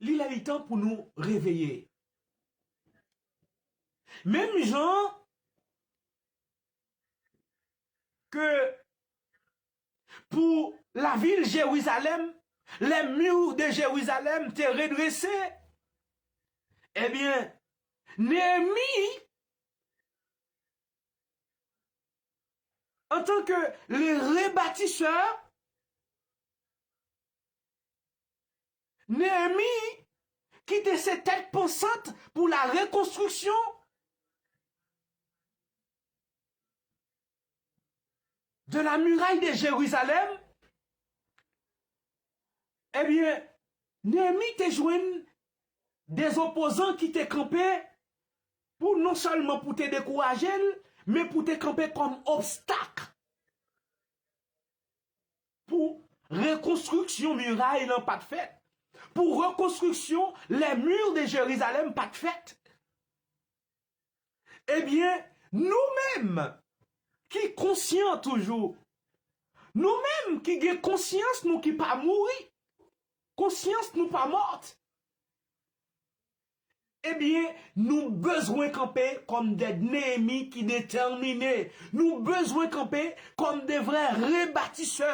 Li lè li tan pou nou reveye. Menm jan ke pou lavil Jerizalèm, les murs de Jérusalem te redressés, ebyen, Neyemi, antanke le rebâtisseur, Neyemi, ki te se tèt pansant pou la rekonstriksyon de la muraille de Jérusalem, ebyen, Neyemi te jwenn de opozan ki te kanpe pou non sèlman pou te dekouraje l, men pou te kanpe kòm obstak pou rekonstriksyon miray lan pa t fèt, pou rekonstriksyon les murs de Jérusalem pa t fèt. Ebyen, nou menm ki konsyan toujou, nou menm ki gen konsyans nou ki pa mouri, konsyans nou pa mòt, ebyen, nou bezwen kanpe kòm de Neyemi ki detèmine. Nou bezwen kanpe kòm de vrè rebatisè.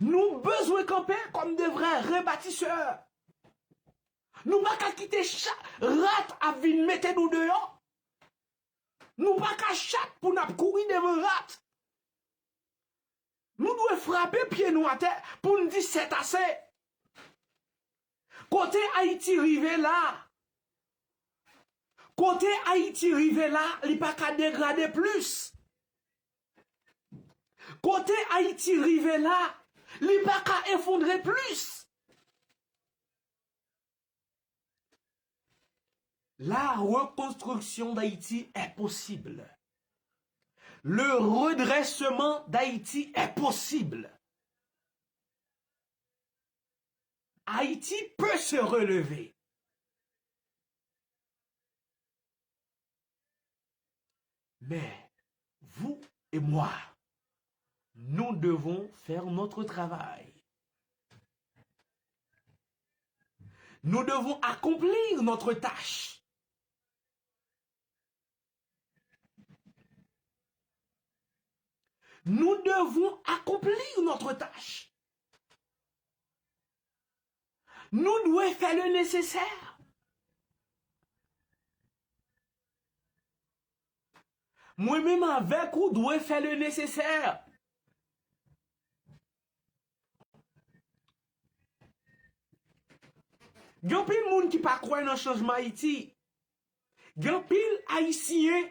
Nou bezwen kanpe kòm de vrè rebatisè. Nou pa ka kite cha-, rat ap vin mete nou deyò. Nou pa ka chat pou n ap kouri devan rat. Nou dwe frape pye nou atè pou n di sètase. Kote Ayiti rive la, kote Ayiti rive la, li pa ka degrade plis. Kote Ayiti rive la, li pa ka efondre plis. La reconstruction d'Haïti est possible. Le redressement d'Haïti est possible. Haïti peut se relever. Mais vous et moi, nous devons faire notre travail. Nous devons accomplir notre tâche. Nous devons accomplir notre tâche. Nou dwe fè le nesesè. Mwen menm avèk ou dwe fè le nesesè. Gen anpil moun ki pa kwè nan chanjman Ayiti. Gen anpil Ayisyen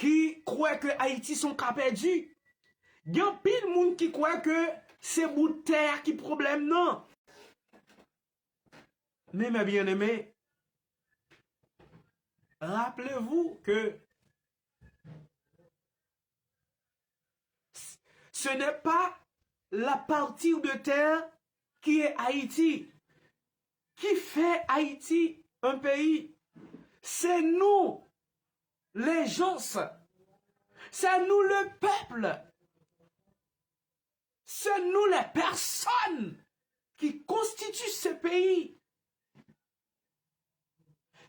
ki kwè ke Ayiti se yon ka pèdi. Gen anpil moun ki kwè ke se bout tè a ki pwoblèm nan. Mais mes bien-aimés, rappelez-vous que ce n'est pas la partie de terre qui est Haïti, qui fait Haïti un pays. C'est nous, les gens. C'est nous, le peuple. C'est nous, les personnes qui constituent ce pays.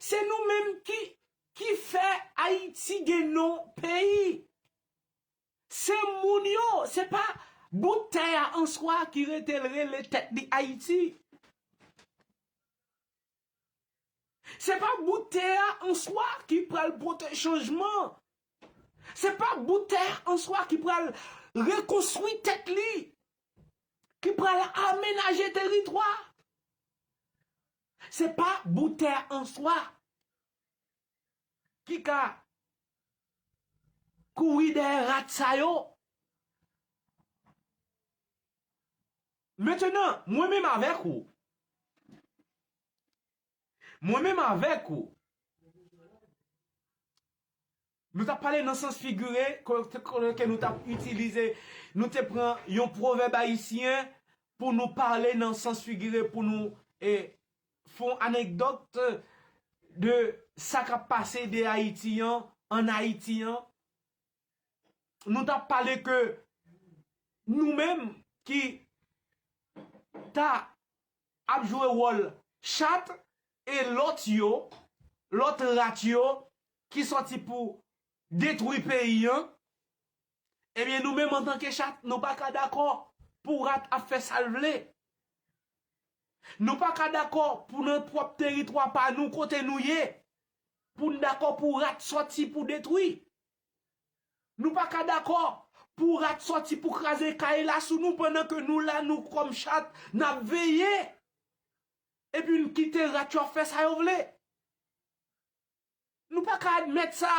Se nou menm ki, ki fè Ayiti gen non peyi. Se moun yo, se pa bout tè a an swa ki rete l rele tèt li Ayiti. Se pa bout tè a an swa ki pral pote chanjman. Se pa bout tè a an swa ki pral rekonstwi tèt li, ki pral amenaje teritwa. Se pa bout tè a an swa ki ka kouri dèyè rat sa yo. Mentenan, mwen menm avèk ou. Mwen menm avèk ou. Nou t ap pale nan sans figire, kote, kote ke nou t ap itilize, nou te pran yon pwovèb ayisyen pou nou pale nan sans figire, pou nou, e, fè yon anekdòt de sa k ap pase de Ayiti an, ann Ayiti an. Nou t ap pale ke nou menm ki ta ap jwe wòl chat e lòt yo, lòt rat yo ki sòti pou detwi peyi an, ebyen, nou menm antanke chat, nou pa ka dakò pou rat ap fè sa l vle. Nou pa ka dakò pou nan pwòp teritwa pa nou kote nou ye, pou n dakò pou rat sòti pou detwi. Nou pa ka dakò pou rat sòti pou kraze kay la sou nou pandan ke nou la, nou kòm chat, n ap veye. Epi n kite rat yo ap fè sa yo vle. Nou pa ka admèt sa.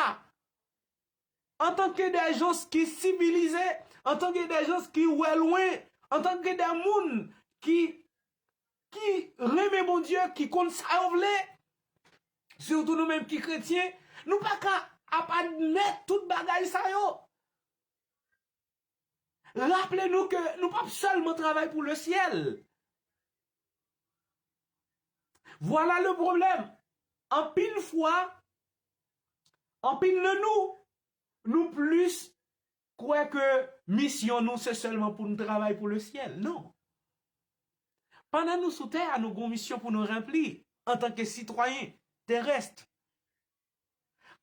Antanke de jans ki sivilize, antanke de jans ki wè lwen, antanke de moun ki, ki renmen Bondye, ki konn sa yo vle, sitou nou menm ki kretyen, nou pa ka ap admèt tout bagay sa yo. Raple nou ke nou p ap sèlman travay pou le syèl. Vwala le pwoblèm. Anpil fwa, anpil nan nou, nou plis kwè ke misyon nou se sèlman pou nou travay pou le syèl. Non. Pandan nou sou tè a, nou gon misyon pou nou ranpli antanke sitwayen terès.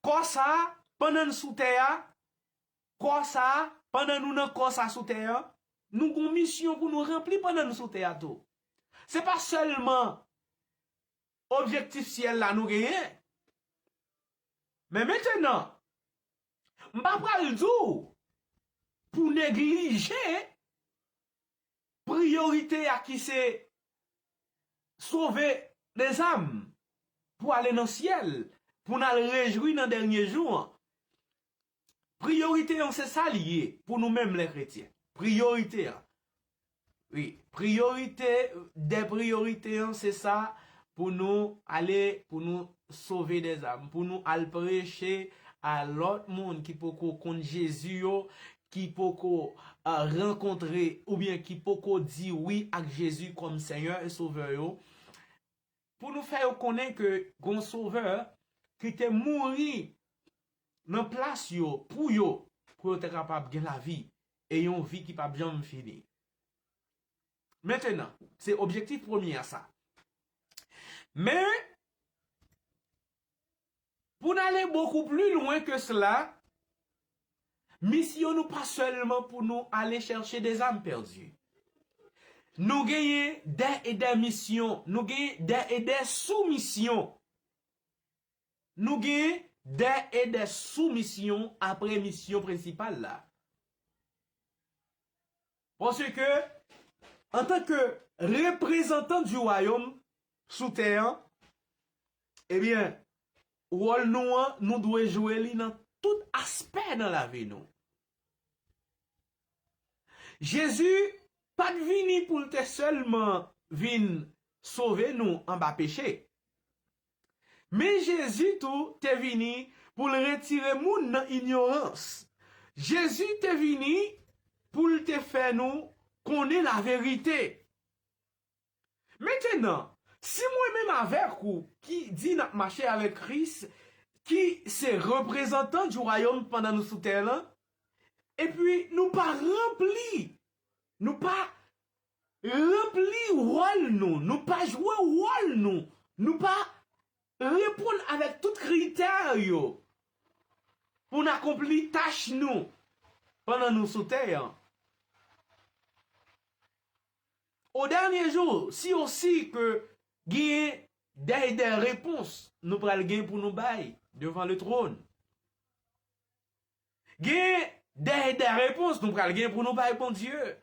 Kò sa a, pandan n sou tè a, kò sa a, pandan nou nan kò sa sou tè a, nou gon misyon pou nou ranpli pandan nou sou tè a tou. Se pa sèlman objektif syèl la nou genyen. Men mentenan, M pa pral di w pou neglije priyorite a ki se sove dezam pou ale nan syèl, pou n al rejwi nan dènye jou an. Priyorite an se sa li ye pou nou menm lè kretyen. Priyorite an. Wi, priyorite, de priyorite an se sa pou nou ale, pou nou sove dezam, pou nou al preche a lòt moun ki poko konn Jezi yo, ki poko, a, rankontre oubyen ki poko di wi ak Jezi kòm Senyè e Sovè yo, pou nou fè yo konnen ke gon Sovè ki te mouri nan plas yo, pou yo, pou yo te kapab gen lavi e yon vi ki p ap janm fini. Mentenan, se objektif premye a sa. Men, pou n ale bokou pli lwen ke sela, misyon nou pa sèlman pou nou ale chèche dezam pèdi. Nou genyen dè e dè misyon, nou genyen dè e dè soumisyon. Nou genyen dè e dè soumisyon apre misyon prensipal la. Paske, antanke reprezantan di wayòm sou tè an, ebyen, wòl nou an, nou dwe jwe li nan tout aspè nan lavi nou. Jezi pa t vini pou l te sèlman vin sove nou anba peche. Men Jezi tou te vini pou l retire moun nan inyorans. Jezi te vini pou l te fè nou konnen laverite. Mentenan, si mwen menm avèk ou ki di n ap mache avèk Kris, ki se reprezantan di wayòm pandan nou sou tè lan, epi nou pa ranpli, nou pa ranpli wòl nou, nou pa jwe wòl nou, nou pa reponn avèk tout kritè yo pou n akonpli tach nou pandan nou sou tè an. O dènye jou, si osi ke gen dèy dè repons nou pral gen pou nou bay devan le tròn. Gen dèy dè repons nou pral gen pou nou bay Bondye.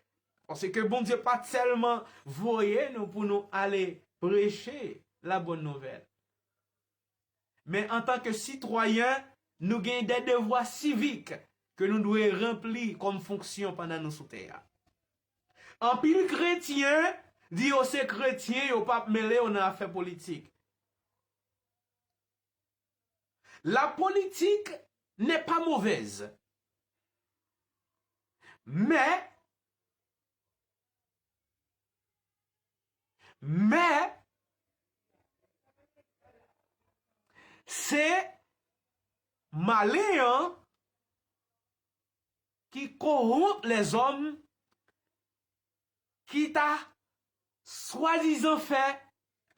Paske Bondye pa t sèlman voye nou pou nou ale preche la bonne nouvelle. Men antanke sitwayen, nou gen de devwa sivik ke nou dwe ranpli kòm fonksyon pandan nou sou tè a. Anpil kretyen di yo se kretyen, yo p ap mele yo nan afè politik. La politique n'est pas mauvaise. Men, men, se malen an ki kowonp lèzòm, ki ta swadizan fè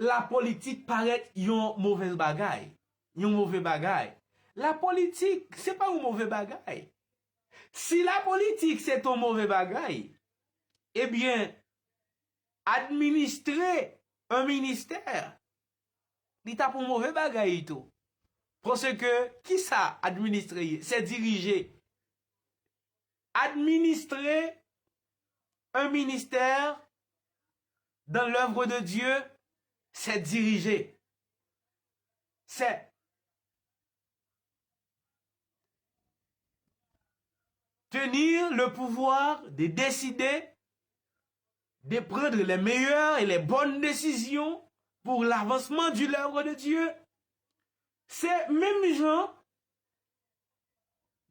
lapolitik parèt yon move bagay, yon move bagay. Lapolitik, se pa yon move bagay. Si lapolitik se t on move bagay, ebyen, administre yon ministè, li t ap yon move bagay tou. Paske, kisa administre ye? Se dirije. Administrer un ministère dans l'œuvre de Dieu, c'est diriger. C'est tenir le pouvoir de décider, de prendre les meilleures et les bonnes décisions pour l'avancement de l'œuvre de Dieu. Se menm jan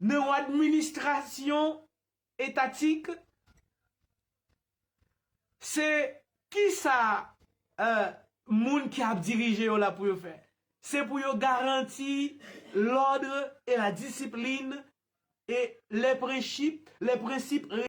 nan yon administrasyon etatik, se kisa, euh, moun ki ap dirije yo la pou yo fè? Se pou yo garanti l'ordre et la discipline et les principes, les principes